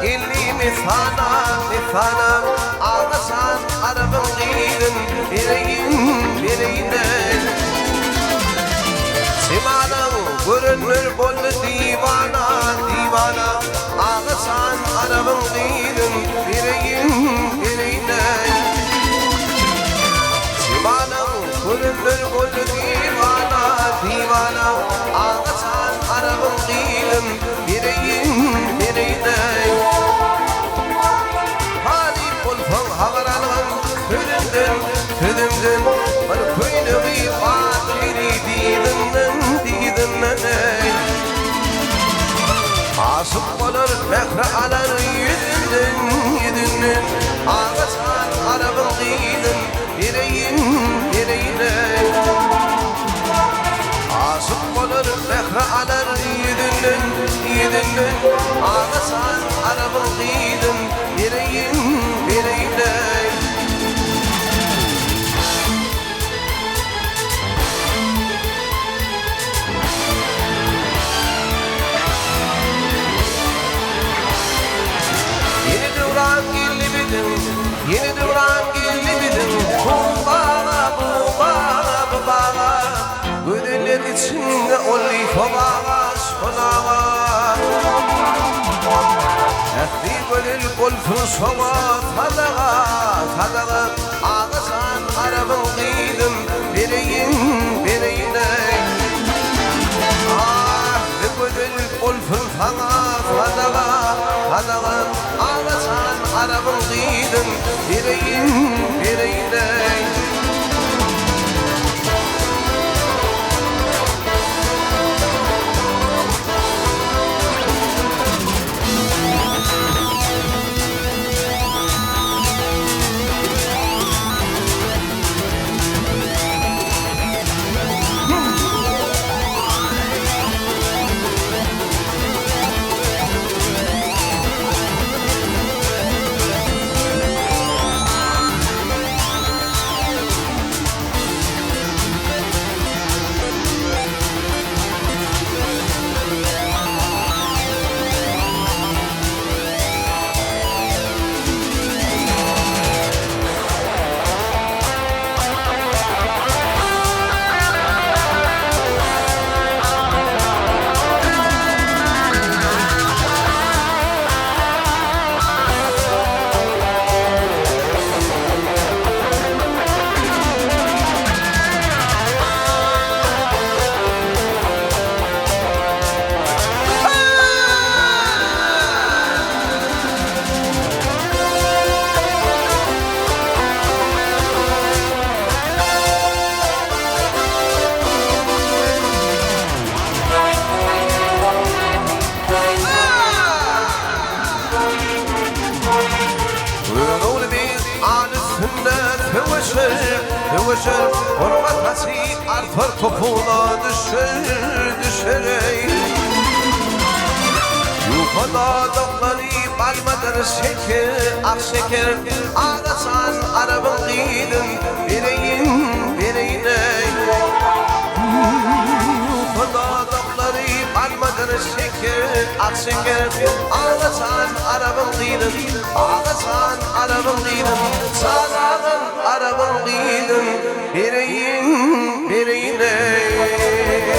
Geldi messana, messana, Agajan Arabyň gyzyn bereýin, bereýin-eý. Jemalyň görenler boldy diwana, diwana, Agajan Arabyň gyzyn bereýin, bereýin-eý. Jemalyň görenler boldy diwana, diwana, Agajan Arabyň gyzyn bereýin, bereýin-eý. Talyp bolsaň habar algyn sözümden, sözümden, Bir köýnegi bardy biri dyzyndan, dyzyndan eý. Aşyk bolar mähri alar ýüzünden, ýüzünden, Agajan Arabyň gyzyn bereýin, bereýin eý. Aşyk bolar mähri alar ýüzünden, ýüzünden, Agajan Arabyň gyzyn bereýin, bereýin eý. Ýene döwran geldi biziň, Ýene döwran geldi biziň, Bu baga, bu baga, bu baga. Gözeller içinde ol sobaga, şonaga. Ähli gözel bolsun şoňa sadaga, sadaga. Agajan Arabyň gyzyn bereýin, bereýin-eý. Ähli gözel bolsun saňa sadaga, sadaga. Agajan Arabyň gyzyn bereýin, bereýin-eý. Görogly beg al üstünde söweşer, söweşer, Onuň atasy artar topuna düşer, düşer eý. Ýuka dodaklary balmadyr şeker, ak şeker, Agajan Arabyň gyzyn bereýin, bereýin eý. Ýuka dodaklary balmadyr şeker, ak şeker, Agajan Arabyň gyzyn, Agajan Arabyň gyzyn, Janagan Arabyň gyzyn bereýin, bereýin eý.